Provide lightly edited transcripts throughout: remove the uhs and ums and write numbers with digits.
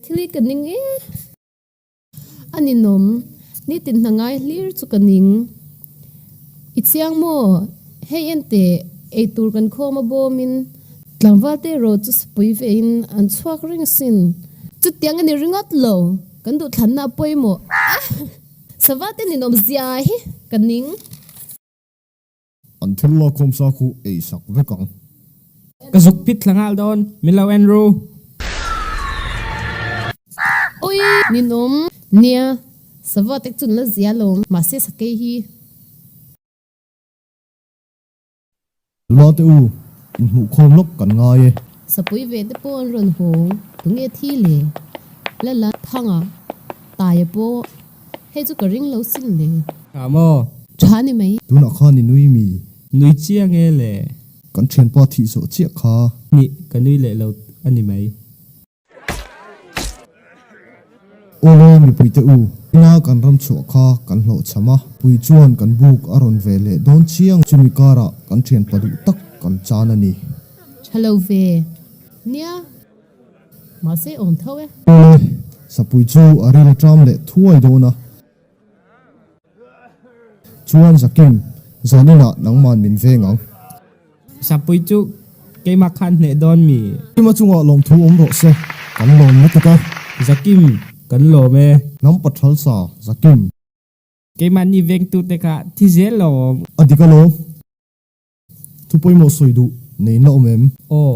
Thil hi ka ning e. A ninawm, nitin hna ngai hlir chu ka ning. I chiang maw? Hei enteh, eitur kan khawm a bawmin tlangval te erawh chu sapui vein an chhuak reng asin. Chutiang a ni ringawt lo, kan duhthlanna a pawimawh a, sava te ninawm zia hi ka ning. An thil lakkhawm sa khu ei sak vek ang. Ka zuk phit thla nghal dawn, min lo en ru. Ui! Ninawm. Nia, sava tek chu an la zia lo, mahse sakei hi. Nula te u, inhmuhkhawm lawk kan ngai e. Sapui ve te pawh an rawn hawng, tunge thi le? Lala Thanga, Taia pawh. Hei chu ka ring lo sin le. Tha maw? Tha ni mai. Tunah khan i nui mi? Nui chiang e le. Kan thianpa thih zawh chiah kha. Nih, ka nui leh lo a ni mai. Awle mipuite u, ina kan ram chhuah kha kan hlawh cham a, pui chuan kan buk a rawn ve leh dawn chiang chumi karah kan thianpa duh tak kan chan a ni. Tha lo ve. Nia. Mahse awm tho e. Awle, sapui chu a ril a ṭam leh thuai dawn a. Chuan Zakim, zan inah nangman min veng ang. Sapui chu keimah khan hneh dawn mi? Kima chungah lawmthu awm rawh se, kan lawm lutuk a. Zakim, kan lawm e. Hnam pathal sa, Zakim. Keimahni vengtute kha thi zel lawm. A dik alawm. Thu pawimawh sawi duh nei na awm em? Aw,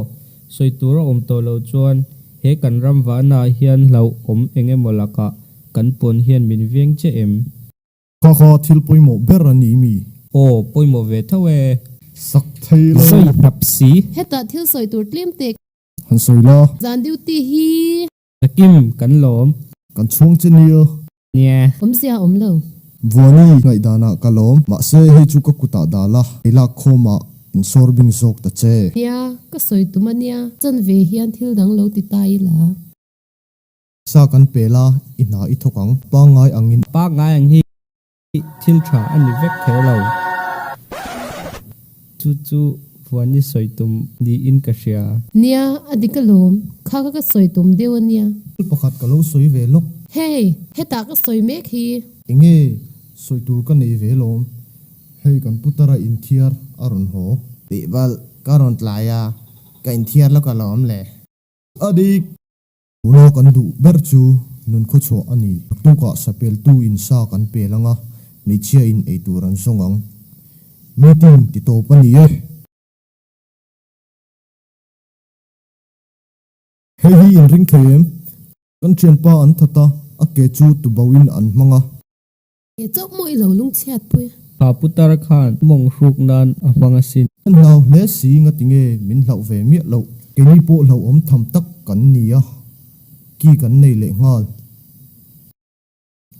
sawi tur a awm tawh lo chuan he kan ram vahna ah hian hlauh awm eng emaw lakah kan pawn hian min veng che em? Kha kha thil pawimawh ber a ni mi? Aw, pawimawh ve tho e. Sak thei lo. Sawi hnap si. Hetah thil sawi tur tlem te. Han sawi la. Zan duty hi. Takim kan lawm. Kan chhung che nia. Nia. Awmzia awm lo. Vuani ngaihdanah ka lawm. Mahse hei chu ka kutah dal a, ei lak khawmah insawr bing zawk ta che. Nia, ka sawi tum a nia. Chanve hian thil dang lo ti ta ila. Sa kan pel a, i hna i thawk ang. Pangngai angin. Pangngai ang hi. Thil tha a ni vek kher lo. Chu chu Vuani sawi tum niin ka hria. Nia, a dik alawm. Kha kha ka sawi tum deuh a nia. Thil pakhat ka lo sawi ve lawk. Hei, hetah ka sawi mek hi. Enge sawi tur ka nei ve lawm. Hei kan putara inthiar a rawn haw. Tihbalh ka rawn tlai a, ka inthiar lawk alawm le. A dik! Tuna kan duh ber chu nun khawchhuah a ni. Naktukah sapeltu in sa kan pel ang a, hmeichhia in ei tur an zawng ang. Meeting ti tawp a ni e. Hei hi in ring thei em? Kan thianpa an that a, a ke chu tubauhin an hmang a. He chauh maw i lo lungchhiat pui? Kha putar khan mawng hruk nan a hmang asin. Kan hlau hle si ngatinge min hlauh ve miah loh. Keini pawh hlauhawm tham tak kan ni a, ki kan nei leh nghal.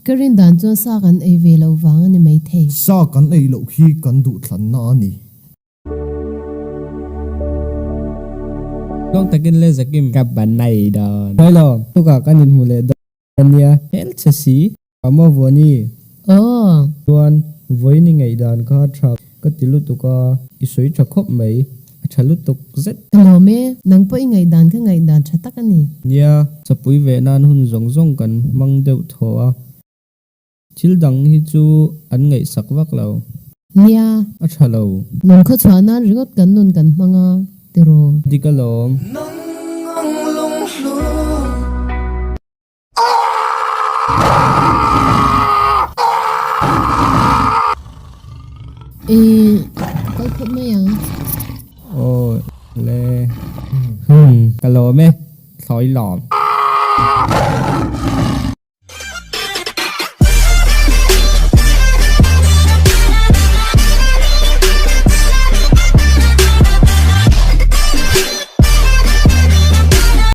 Ka rin dan chuan sa kan ei ve loh vang a ni maithei. Sa kan ei loh hi kan duhthlanna a ni. Tluang takin le Zakim ka banai dawn. Hawi lo, tukah kan inhmu leh dawn ania, hmelchhe si. A maw Vuani? Aw. Chuan vawiin i ngaihdan kha tha ka ti lutuk a, i sawi tha khawp mai, a tha lutuk zet. Ka lawm e, nang pawh i ngaihdan kha ngaihdan tha tak a ni. Nia, chapui ve nan hun zawng zawng kan hmang deuh thaw a, thil dang hi chu an ngaihsak vak lo. Nia. A tha lo. Nun khaw chhuah nan ringawt kan nun kan hmang a, tiraw? Dik alawm. Ih, ka kal phawt mai ang. Aw le, hmm, ka lawm e, thlawi lawm.